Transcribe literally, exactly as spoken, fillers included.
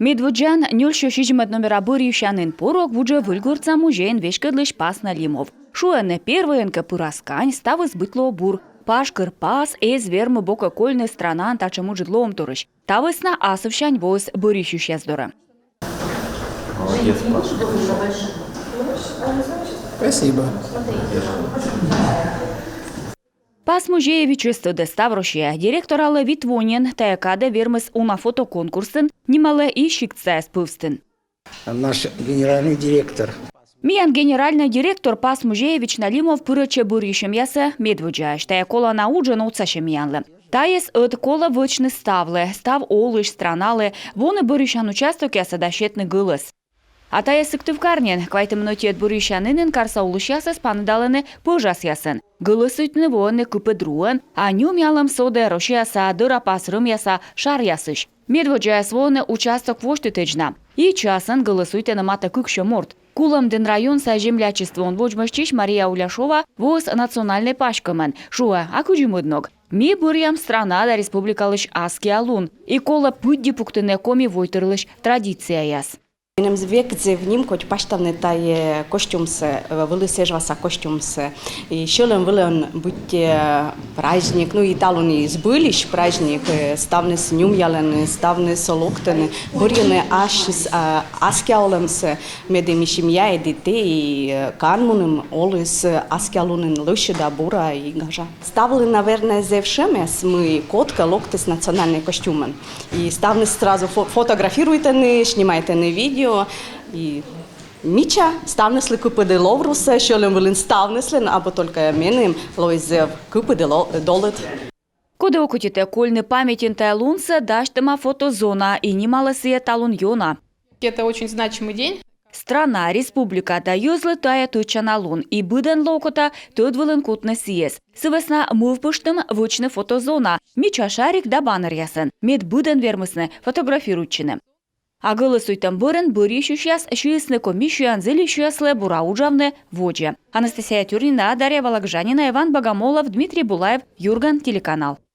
Медводдзаын нёльсё сизимӧд номера бӧрйысянін порог вуджӧ Выльгортса музейын веськӧдлысь Пас Налимов. Шуӧны, первойын кӧ пырас кань, ставыс быть лоӧ бур. Пашкыр пас эз вермы бокӧ кольны странаын татшӧм ыджыд лоӧмторйысь. Та вӧсна асывсянь воис бӧрйысьысьяс дорӧ. Молодец, Паша. Спасибо. Пас музейӧ вичӧс тӧдӧ став Россия. Директоралӧ вит во нин. Тайӧ кадӧ вермис уна фотоконкурсын, нималӧ и сиктсаяс пӧвстын. Наш генеральный директор. Миян генеральнӧй директор Пас музейӧ вична Налимов пырӧдчӧ бӧрйысьӧмъясӧ медводдзаысь. Тайӧ колана уджӧн отсасьӧ миянлы. Тайӧс ӧд колӧ вӧчны ставлы, став олысь, страналы, воны бӧрйысян участокъясӧ да сетны гӧлӧс. А тайӧ Сыктывкар нин. Квайтымын ӧтиӧд бӧрйысянінын карса олысьясӧс паныдалӧны пӧжасъясӧн. Гӧлӧсуйтны воӧны кыпыд руӧн, а нюмъялӧм содӧ Россияса дӧрапас рӧмъяса шаръясысь. Медводдзаяс воӧны участок восьтытӧдз на. И часӧн гӧлӧсуйтӧны матӧ кыксё морт. Кулӧмдін районса землячествоын водзмӧстчысь Мария Уляшова воис национальнӧй паськӧмӧн. Шуӧ, а кыдзи мӧд ног. Ми бӧръям страна да республикалысь аскиа лун. И колӧ пыдди пуктыны коми войтырлысь традицияяс. Меным век зэв нимкодь пасьтавны тайӧ костюмсӧ, э, вылыс Эжваса костюмсӧ. И сьӧлӧм вылын быттьӧ праздник, ну и талун и збыльысь праздник, э, ставныс нюмъялӧны, ставныс локтӧны, бӧрйӧны ассьыс, а, аскиа олӧмсӧ, медым и семья, и дітӧ, и, э, канмуным оліс, э, аскиа лунын лӧсьыда, бура и гажа. Ставлы, наверное, зэв шӧмӧс, мый кодкӧ локтіс национальнӧй костюмӧн. И ставныс сразу фо-, фотографируйтӧны, снимайтӧны видео. И мича, ставныслы кыпыд лов русӧ, сьӧлӧм вылын ставныслы, но абу только меным лои зэв кыпыд ло-, долыд. Коді окотитӧ кольны паметьын тайӧ лунсӧ, дасьтӧма фотозона и нималӧ сійӧ «Талун ёна». Это очень значимый день. Страна, республика да йӧзлы тайӧ тӧдчана лун, и быдӧнлы окота тӧд вылын кутны сійӧс. Сы вӧсна мӧвпыштім вӧчны фотозона, мича шарик да баннеръясӧн, мед быдӧн вермисны фотографируйтчыны. А гӧлӧсуйтӧм бӧрын бӧрйысьысьяс сиисны комиссияын зільысьяслы бура уджавны водзӧ. Анастасия Тюрнина, Дарья Вологжанина, Иван Богомолов, Дмитрий Булаев, «Юрган» телеканал.